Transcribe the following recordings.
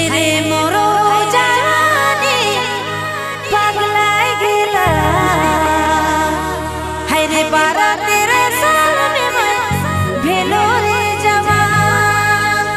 हाय रे मोरो जवानी पगला गेला, हाय रे 12-13 साल में मैं भेलो रे जवान।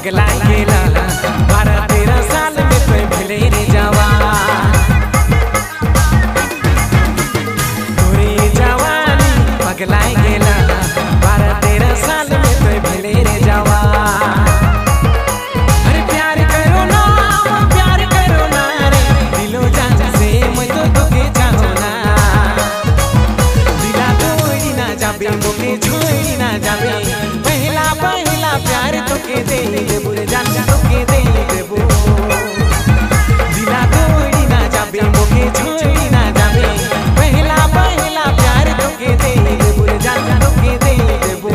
पगला गेला 12-13 साल में तो भेले रे जवान, तोरे जवानी पगला गेला 12-13 साल में तो भेले रे जवान। अरे प्यार करो ना, प्यार करो ना रे दिलो जान से मैं तो तोके चाहो ना, दिला तोड़ी ना जाबे मोके छोड़ी ना जाबे, पहला पहला प्यार तोके दे देबो रे जान तोके दे देबो, दिला तोड़ी ना जाबे मोके छोड़ी ना जाबे, पहला पहला प्यार तोके दे देबो रे जान तोके दे देबो।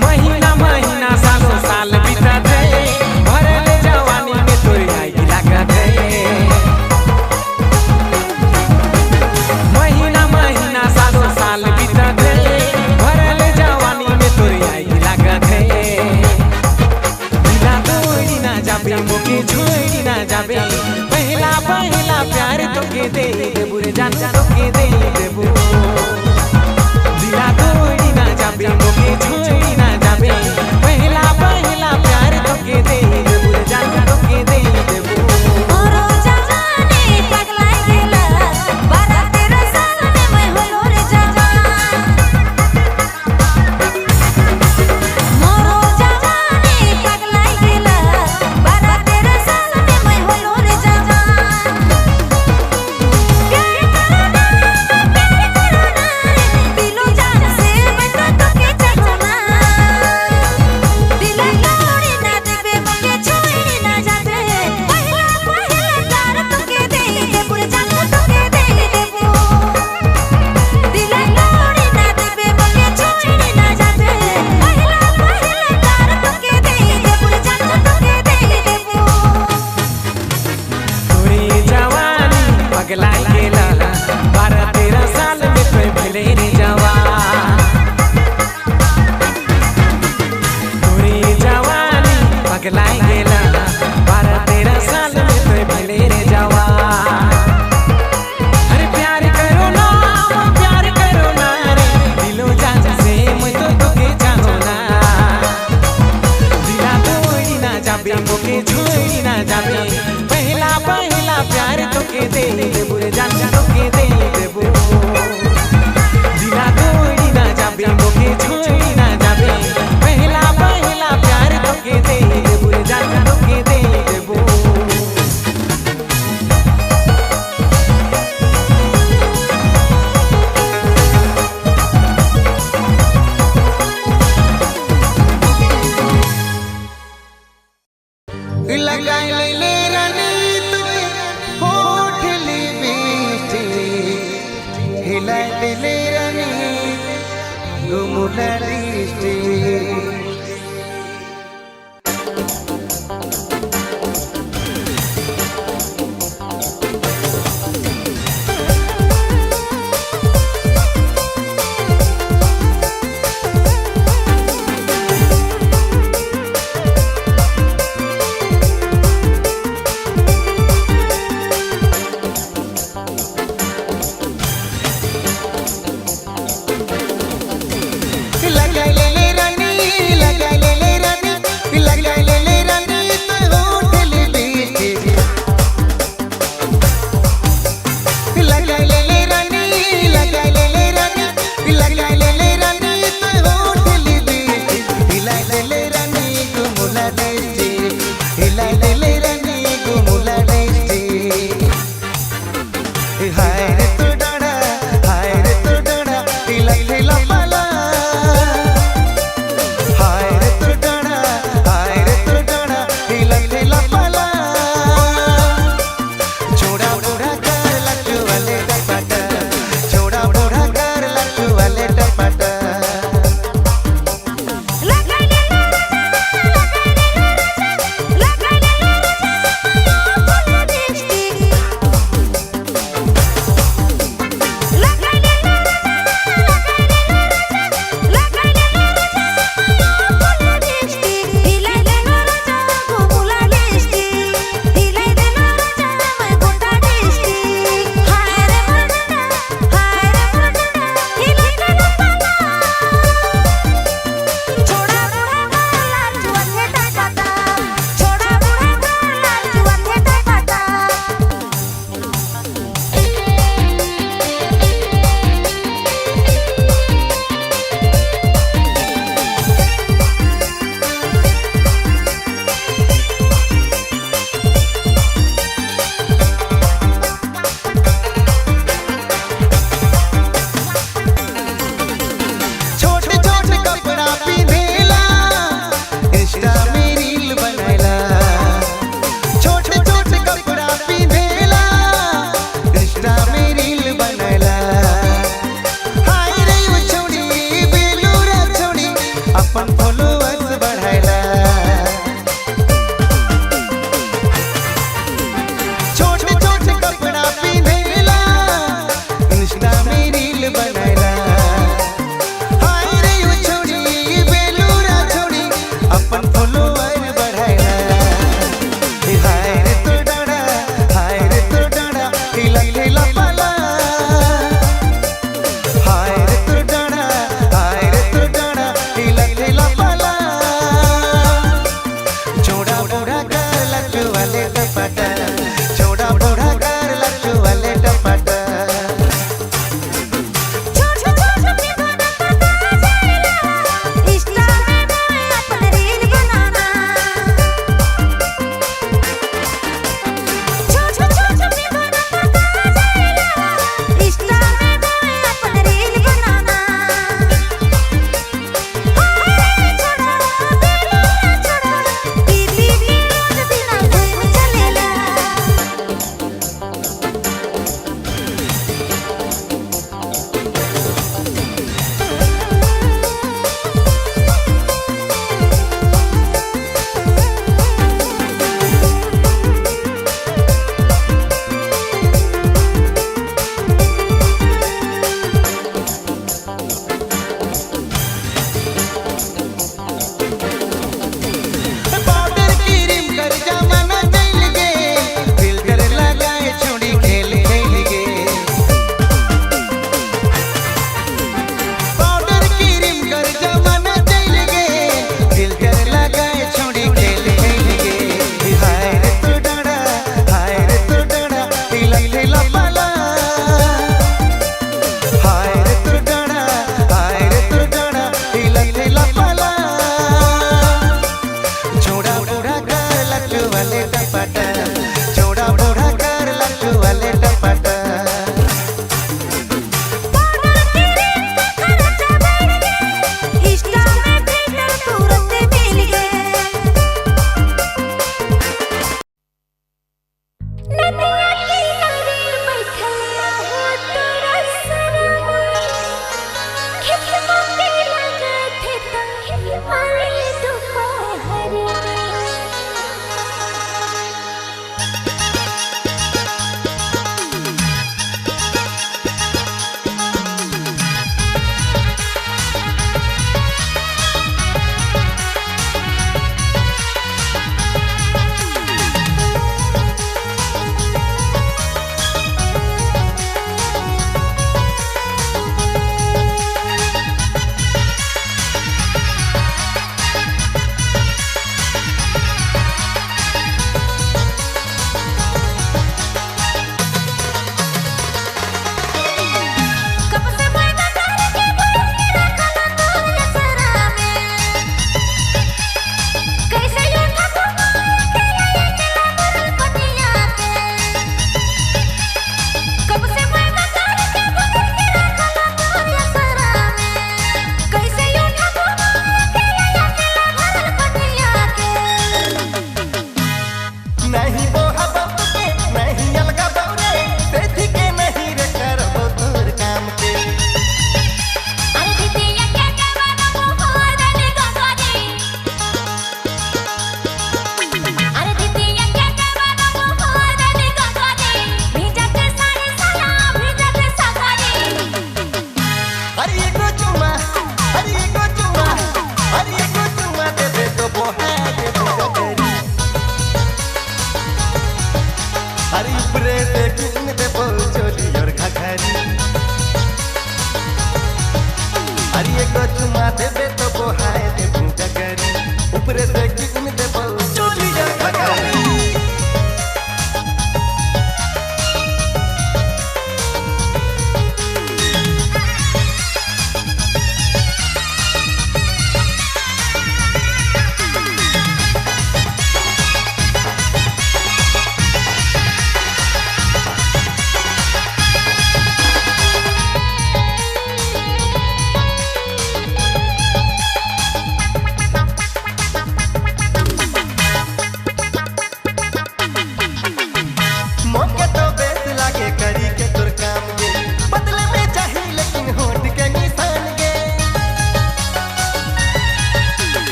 महीना महीना सालों साल बीता थे, भरल जवानी में तोर आगी लागत है। महीना महीना सालों साल बीता थे, भरल जवानी में तोर आगी लागत है। दिला तोड़ी ना जाबे मोके छोड़ी ना जाबे, पहला पहला प्यार तोके दे देबो रे जान तोके दे देबो, दिला तोड़ी ना जाबे मोके छोड़ी ना जाबे, पहला पहला प्यार तोके दे देबो रे जान तोके दे देबो। मोरो जवानी पगला गेला 12-13 साल में मैं होलो रे जवान, मोरो जवानी पगला गेला 12-13 साल में मैं होलो रे जवान। प्यार करो ना, प्यार करो ना दिलो जान से मैं तो तोके चाहो ना, दिला तोड़ी ना देबे मोके छोड़ी ना जाबे, पहला पहला प्यार तोके दे देबो रे जान तोके दे देबो, दिला तोड़ी ना देबे मोके छोड़ी ना जाबे, पहला पहला प्यार तोके दे देबो रे जान तोके दे देबो। तोरे जवानी पगला गेला लेले रानी गुमुला लिपस्टिक। लगाई ले ले रानी, लगाई ले ले रानी, लगाई ले ले रानी तो होठ लिपस्टिक। लगाई ले ले रानी, लगाई ले ले रानी, लगाई ले ले रानी तो होठ लिपस्टिक। हिलाई ले ले रानी गुमुला लिपस्टिक, हिलाई ले ले रानी गुमुला लिपस्टिक। हाय रे तो डाड़ा, हाय रे तो डाड़ा, हिलाई हिला पाला। हाय रे तो डाड़ा, हाय रे तो डाड़ा, हिलाई हिला पाला। छोड़ा बूढ़ा कर लट्टू वाले टपाटा, छोड़ा बूढ़ा कर लट्टू वाले टपाटा। लगाई ले ले राजा, लगाई ले ले राजा, लगाई ले ले राजा, माया फुल लिपस्टिक।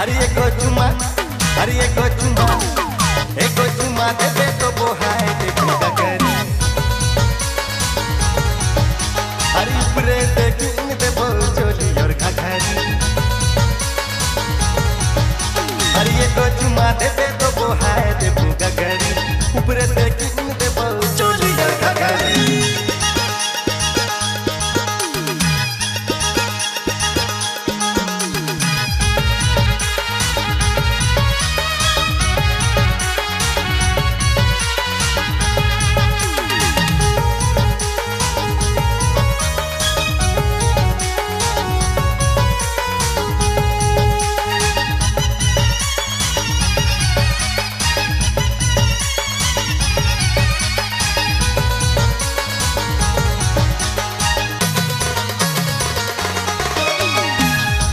अरे एको चुमा, अरे एको चुमा, एको चुमा देबे तो बोहाय देबू गगरी। अरे ऊपरे से किन देबो चोली और घघरी। अरे एको चुमा देबे तो बोहाय देबू गगरी, ऊपरे से किन देबो चोली और घघरी।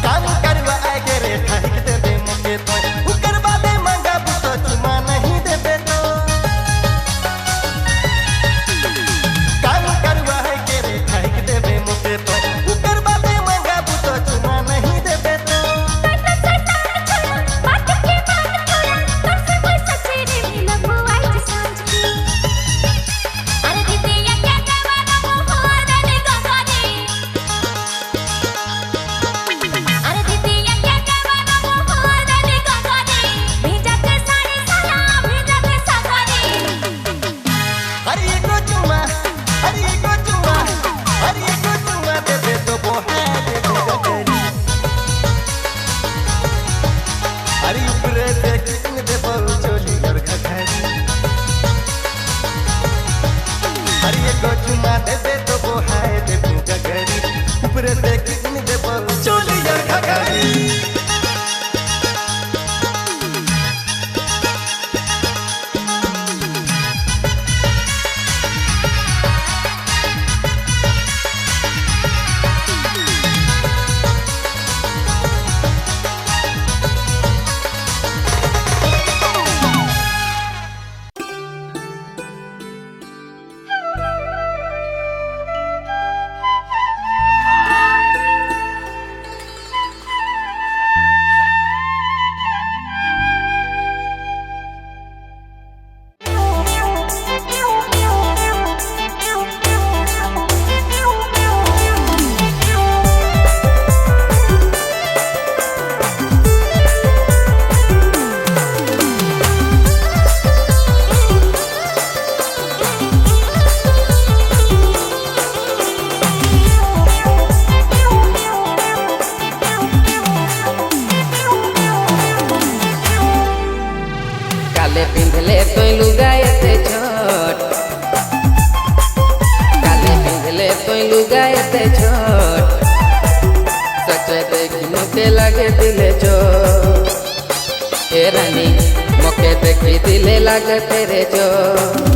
काम करवा आगे रे ठाक देबे मोके तो, उकर बादे मंगाबू तो चुमा नहीं देबे तो। काम करवा आगे रे ठाक देबे मोके तो, उकर बादे मंगाबू तो चुमा नहीं देबे तो। अरे एको चुमा, अरे एको चुमा, अरे एको चुमा देबे तो बोहाय देबू गगरी। अरे ऊपरे से किन देबो चोली और घघरी। अरे एको चुमा देबे तो बोहाय देबू गगरी, ऊपरे से किन देबो चोली और घघरी। काले पिंधले तो लुगायते छोट, काले पिंधले तो लुगायते छोट, सचे देखी मोके लागे दिले चोट। ए रानी मोके देखी दिले लागे तेरे चोट।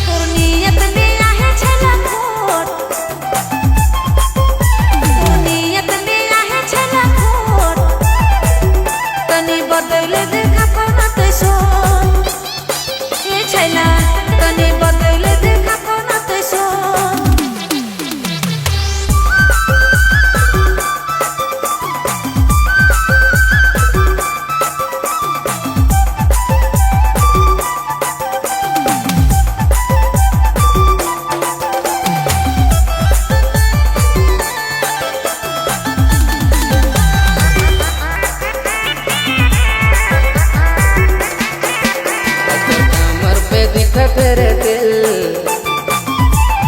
तोर नियत में आहे छला खोट, तोर नियत में आहे छला खोट, तनी बदल देखा कोना ते सोच। ए छैला तनी बदल देखा कोना ते सोच। तोर कमर पे दिखत रे दिल,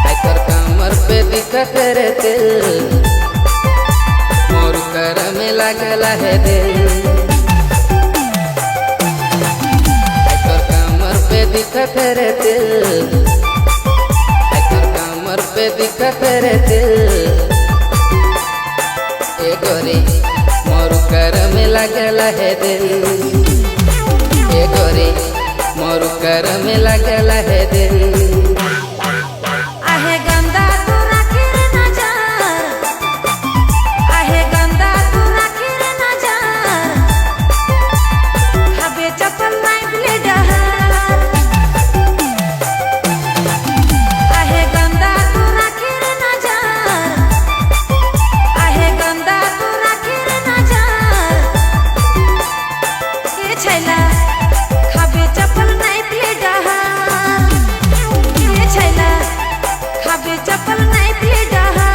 आई तोर कमर पे दिखत रे दिल, मोर कर में लागल है दिल। आई तोर कमर पे दिखत रे दिल, आई तोर कमर पे दिखत रे दिल, ए गोरी मोर कर में लागल है दिल। ए गोरी मोर कर में लागल है दिल। आहे गंदा तू राखी रे नजर, आहे गंदा तू राखी रे नजर, खाबे चप्पल নাই ब्लेडर। आहे गंदा तू राखी रे नजर, आहे गंदा तू राखी रे नजर, जाबे चपल नहीं भी डहार।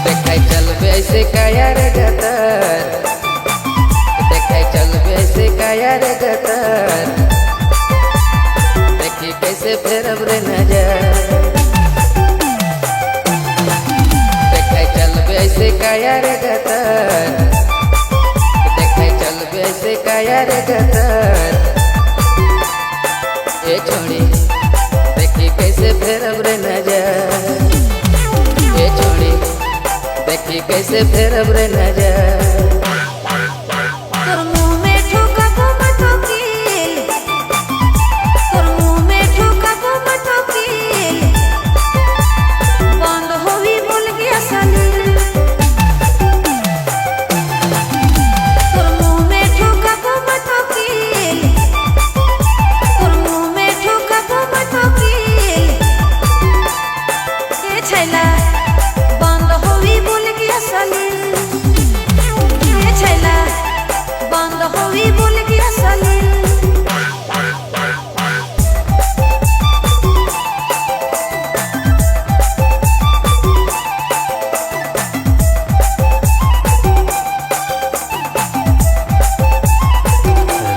देखाई चलबे ऐसे काया रे गतर, देखाई चलबे ऐसे काया रे गतर, देखी कैसे फेरब रे नजर। देखाई चलबे ऐसे काया रे गतर, देखाई चलबे ऐसे काया रे गतर, ए छोड़ी देखी कैसे फेरब रे नजर। ए छोड़ी देखी कैसे फेरब रे नजर। तोर मुंह में ठोकबो मतो कील, तोर मुंह में ठोकबो मतो कील, बंद होवी बोल गया सलील। तोर मुंह में ठोकबो मतो कील, तोर मुंह में ठोकबो मतो कील, ए छैला बंद होवी बोल गया सलील। ए छैला बंद होवी बोल गया सलील।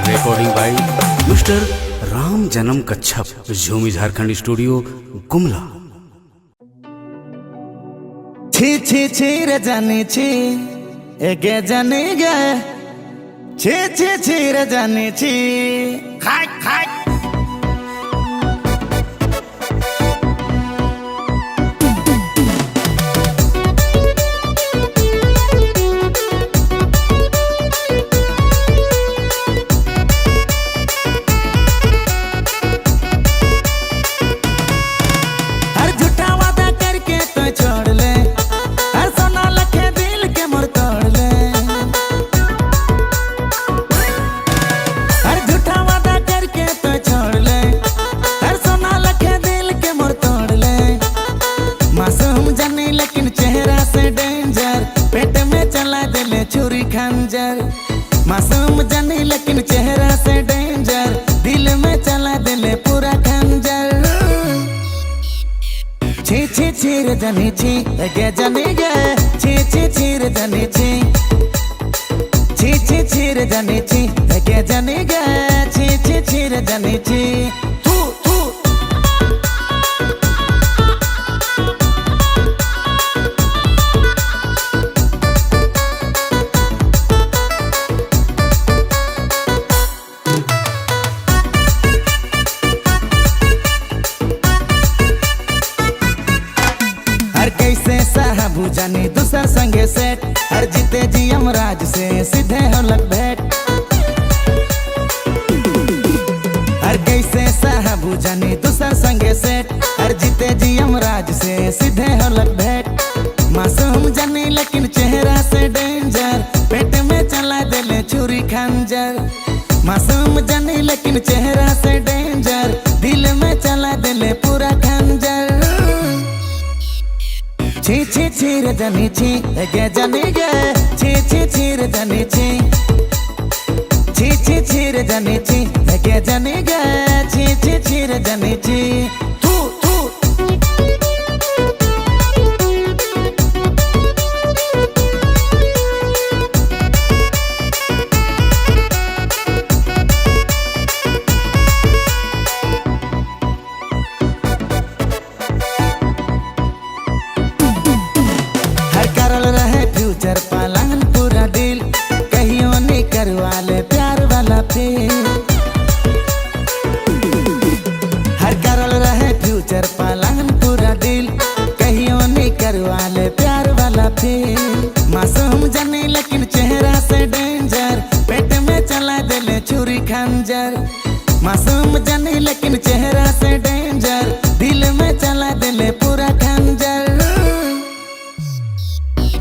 Recording by mister Ram Janam Kachhap, Jhumi Jharkhand studio, Gumla. छी छी छी रे जानी छी, एगे जानी गे, छी छी छी रे जानी छी। खाय खाय हर झूठा वादा करके तो छोड़ ले, हर सोना लखे दिल के मोर तोड़ ले। हर झूठा वादा करके तो छोड़ ले, हर सोना लखे दिल के मोर तोड़ ले। मासूम जानी लेकिन चेहरा से डेंजर, पेट में चला दिले छुरी खंजर। मासूम जानी लेकिन चेहरा से डेंजर, दिल में चला दिले पूरा खंजर। छी छी छी रे जानी छी, गे जानी गे, छी छी छी रे जानी छी, छी छी छी रे जानी छी, गे जानी गे, छी छी छी रे जानी छी। थू थू हर कैसे साहबू जानी दूसर संगे सेट, हर जीते जी यमराज से सीधे होलक भेंट। हर कैसे साहबू जानी दूसर संगे सेट, हर जीते जी यमराज से सीधे होलक भेंट। मासूम जानी लेकिन चेहरा से डेंजर, पेट में चला दिले छुरी खंजर। मासूम जानी लेकिन चेहरा से डेंजर, दिल में चला दिले पूरा खंजर। छी छी छी रे जानी छी, गे जानी गे, छी छी छी रे जानी छी, छी छी छी रे जानी छी, गे जानी गे, छी छी छी रे जानी छी। थू थू हर करल रहे फ्यूचर पालन पूरा दिल, कहियो नहीं करवा ले प्यार वाला फील। हर करल रहे फ्यूचर पालन पूरा दिल, कहियो नहीं करवा ले प्यार वाला फील। मासूम जानी लेकिन चेहरा से डेंजर, पेट में चला दिले छुरी खंजर। मासूम जानी लेकिन चेहरा से डेंजर, दिल में चला दिले पूरा खंजर।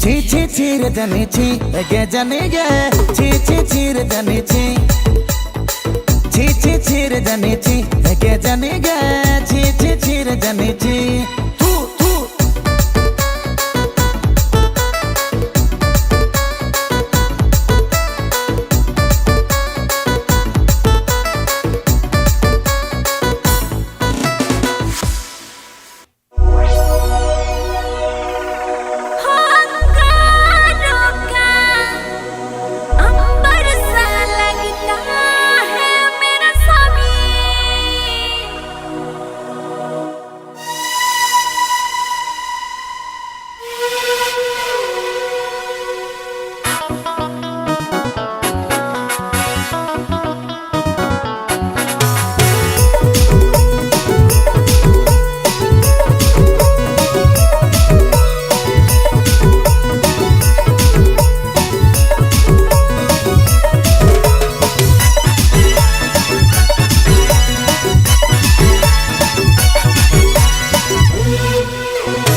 छी छी छी रे जनी छी गे जनी गे छी छी छी रे जनी छी छी छी छी रे जनी छी गे जनी गे छी छी छी रे जनी छी थू थू। अंगारों का अंबर सा लगता है मेरा स्वामी।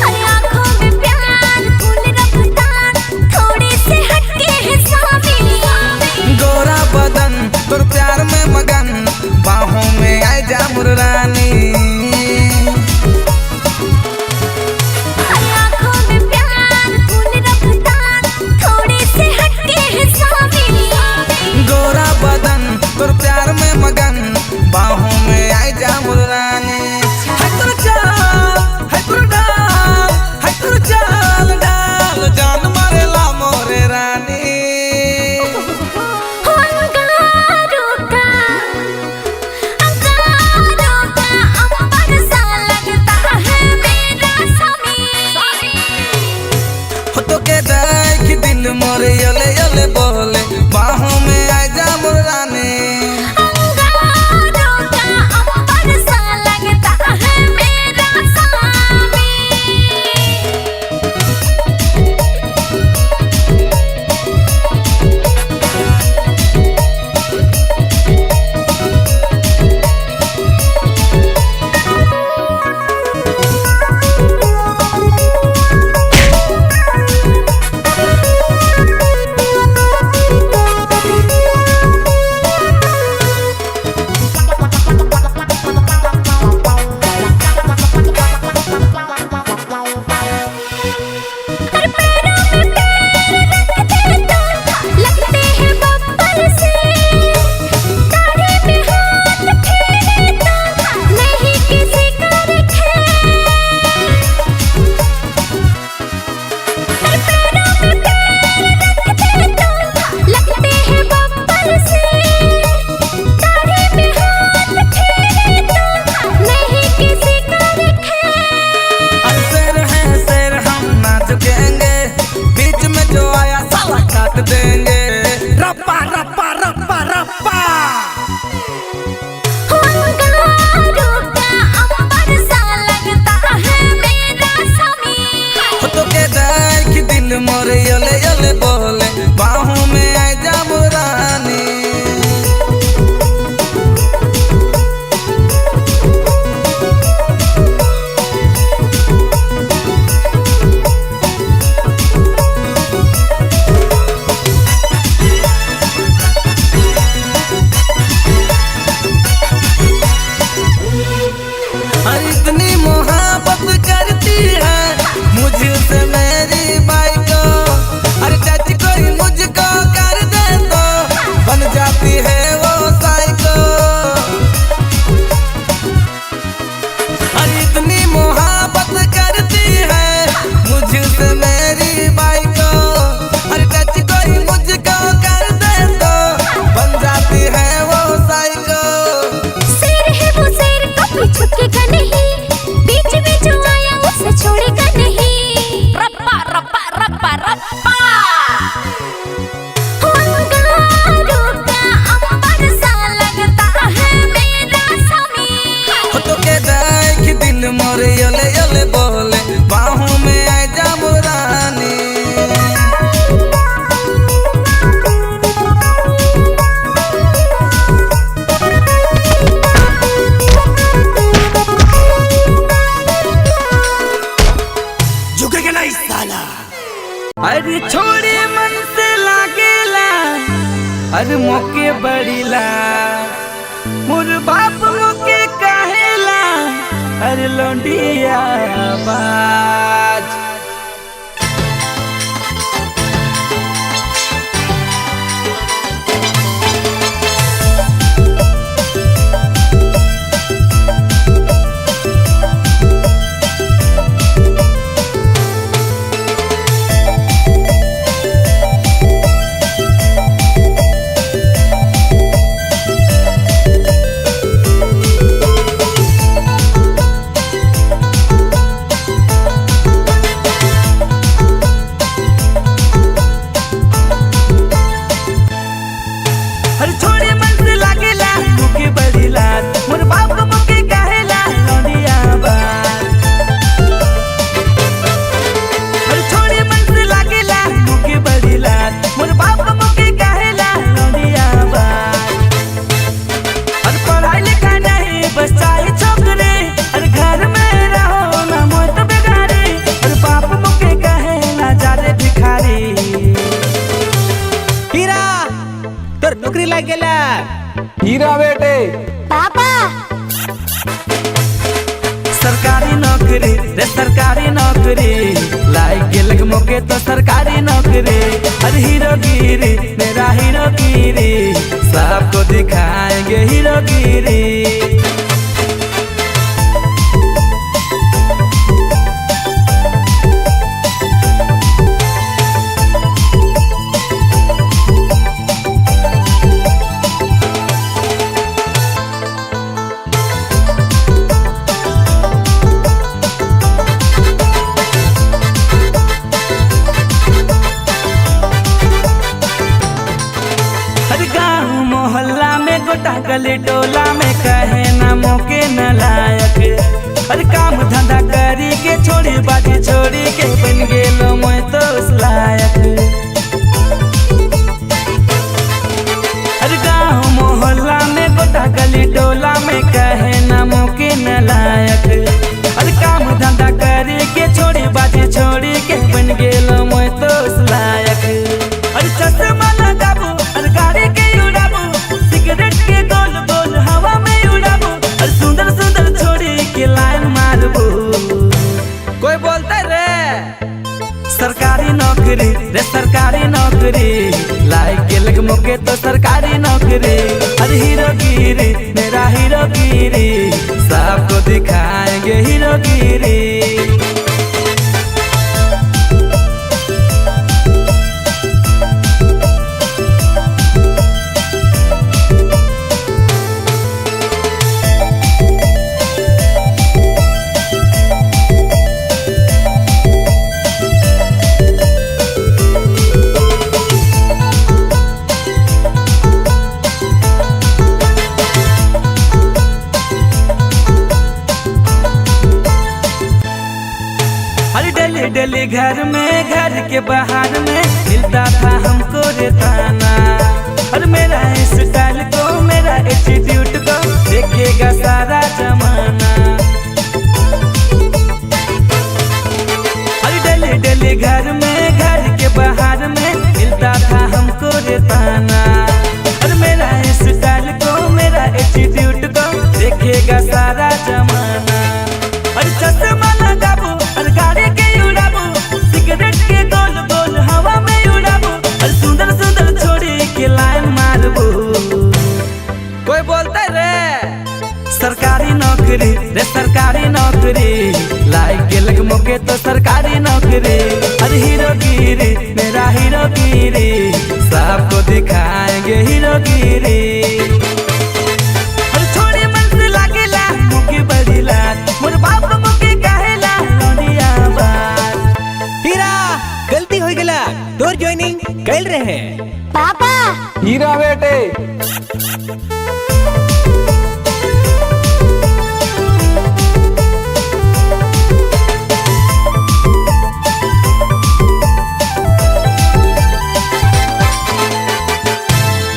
अरे आँखों में प्यार फूल रफ्तार थोड़े से हटके हैं स्वामी। गोरा बदन तोर प्यार में मगन बाहों में आए जा मुरानी। अरे आँखों में प्यार फूल रफ्तार थोड़े से हटके हैं स्वामी। गोरा बदन तोर प्यार में मगन बाहों में आए जा मुरानी। है तोर चाल है तोर डाल है तोर चाल डाल जान मारेला मोरे रानी। अंगारों का अंबर सा लगता है मेरा स्वामी। हो तो के देख दिल मोरे यले यले बोले बाहों में आए जा मुरानी। अंगारों का अंबर सा लगता है मेरा स्वामी। हर पैरों में पैर रखते तो लगते हैं बब्बर से। दाढ़ी में हाथ फेरे तो नहीं किसी का खेल। हर पैरों में पैर रखते तो लगते हैं बब्बर से। दाढ़ी में हाथ फेरे तो नहीं किसी का खेल। अरे शेर है शेर हम ना झुकेंगे बीच में जो आया साला काट देंगे। रप्पा रप्पा रप्पा रप्पा। अंगारों का अंबर सा लगता है मेरा स्वामी। हो तो के देख दिल मोरे यले यले बोले बाहों में आए जा मुरानी। अरे इतनी मोहब्बत करती है मुझसे मेरी बाई को। अरे चाची कोई मुझको कर दे तो बन जाती है वो साइको। अरे इतनी मोहब्बत करती है मुझसे मेरी बाई को। अरे चाची कोई मुझको कर दे तो बन जाती है वो साइको। शेर है वो शेर कभी झुकेगा नहीं बीच में जो आया उसे छोड़ेगा नहीं। रप्पा रप्पा रप्पा रप्पा। अंगारों का अंबर सा लगता है मेरा स्वामी। हो तो के देख दिल मोरे यले यले बोले बाहों में आए जा मुरानी। झुकेगा नहीं साला। अरे छोड़े मन से लागेला, अरे मोके बड़ीला, मोर बाप मोके कहेला, अरे लौंडिया बाज। अरे छोड़े मन से लागेला मुके बड़ीला, मोर बाप मुके कहेला लौंडिया बाज। अरे छोड़े मन से लागेला मुके बड़ीला, मोर बाप मुके कहेला लौंडिया बाज। अरे पढ़ाई लिखाई नहीं बस चाहे छोकरे, अरे घर में रहो ना मोत बिगाड़े, अरे बाप मुके कहेला जा रे भिखारी। हीरा तोर नौकरी लग गेला। हीरा बेटे। पापा सरकारी नौकरी रे सरकारी नौकरी लाग गेलक मोके तो सरकारी नौकरी। अरे हीरोगिरी मेरा हीरोगिरी, सबको दिखाएंगे हीरोगिरी। हर गाँव मोहल्ला में गोटा गली टोला में कहे ना मोके न लायक। अरे काम धंधा करी के छोड़ी बाजी छोड़ी के बन गेलो मैं तो उस लायक। हर गाँव मोहल्ला में गोटा गली टोला में कहे ना मोके न लायक। अरे काम धंधा करी के छोड़ी बाजी छोड़ी के बन गेलो मैं तो उस लायक। अरे चश्मा लगाबू, अरे गाड़ी के उड़ाबू, सिगरेट के गोल गोल हवा में उड़ाबू, अरे सुंदर सुंदर छोड़ी के लाइन मारबू। कोई बोलता रे सरकारी नौकरी रे सरकारी नौकरी लाग गेलक मोके तो सरकारी नौकरी। अरे हीरोगिरी मेरा हीरोगिरी, सबको दिखाएंगे हीरोगिरी। अरे डेली डेली घर में घर के बाहर में मिलता था हमको रे ताना। अरे मेरा स्टाइल को मेरा एटीट्यूड को देखेगा सारा जमाना। अरे डेली डेली घर में घर के बाहर में मिलता था हमको रे ताना। अरे मेरा स्टाइल को मेरा एटीट्यूड को देखेगा सारा जमाना। अरे चश्मा लगाबू, अरे गाड़ी के उड़ाबू, सिगरेट के गोल गोल हवा में उड़ाबू, अरे सुंदर सुंदर छोड़ी के लाइन मारबू। कोई बोलता रे सरकारी नौकरी रे सरकारी नौकरी लाग गेलक मोके तो सरकारी नौकरी। अरे हीरोगिरी मेरा हीरोगिरी, सबको दिखाएंगे हीरोगिरी। अरे छोड़ी मन से लागेला मुके बड़ीला, मोर बाप मुके कहेला लौंडिया बाज। हीरा गलती हो गेला, तोर ज्वाइनिंग कैल रहे। पापा हीरा बेटे।